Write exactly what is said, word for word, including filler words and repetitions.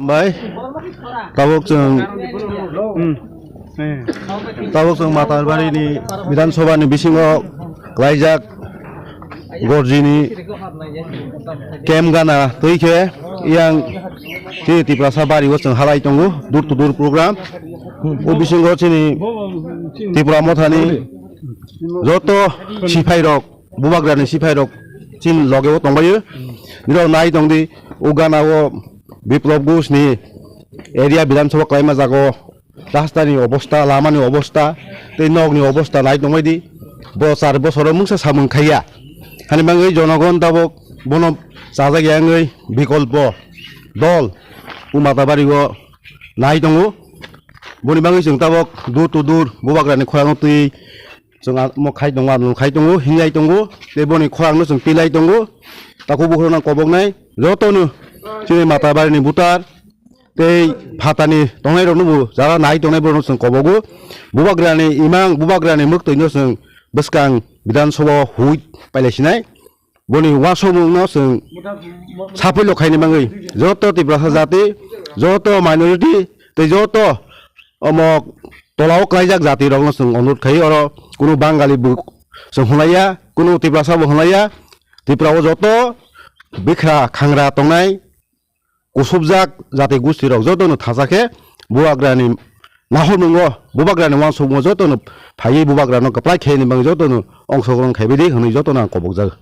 Bai, tabuk chwng, tabuk chwng Matarbari ni Bidhan Sabha ni bisingo klaijak Gorji ni kem gana twi khe yang chini Tiprasa bari o chwng halai tongo, door to door program. O bisingo chini Tipra Motha ni joto siphai rok, bubagra ni siphai rok chini loge o tongbaio. Nirok nai tong di, o gana o Biplab Ghosh ni area Bidhan Sabha klaima jago rasta ni obosta, lama ni obosta, tei nok ni obosta nai tongbai di. Bo char bosoro mungsa samung khaiya. Hani bangwi jonogon tabok bono chajak ya wngwi bikolpo dol o Matarbari o nai tongo. Boni bangwi chwng tabok door to door bubagra ni khorang twi chwng a-, mo khai tongo, ano khai tongo, hinjai tongo, tei boni khorang no chwng twilai tongo. Takhuk bukhuk rok no koboknai joto no chini Matarbari ni butar tei phatani tongnai rok no bo jara nai tongnai borok no chwng kobogo. Bubagra ni imang, bubagra ni mwktwi no chwng bwskang Bidhan Sabha o hui pailai sinai. Boni uansukmung no chwng saphai lo khaini bagwi joto Tiprasa jati, joto minority tei joto omo tolao klaijak jati rok no chwng onurodh khai, oro kunu Bangali bo chwng hwnlaiya, kunu Tiprasa bo hwnlaiya. Tripura o joto bikra khangra tongnai kusubjak jati gusti rok joto no thacha khe bubagra ni nahormungo, bubagra ni uansukmungo joto no phaiwi bubagra no kwplai khe ni bagwi joto no ongsogron khaibai di hwnwi joto no ang kobokjago.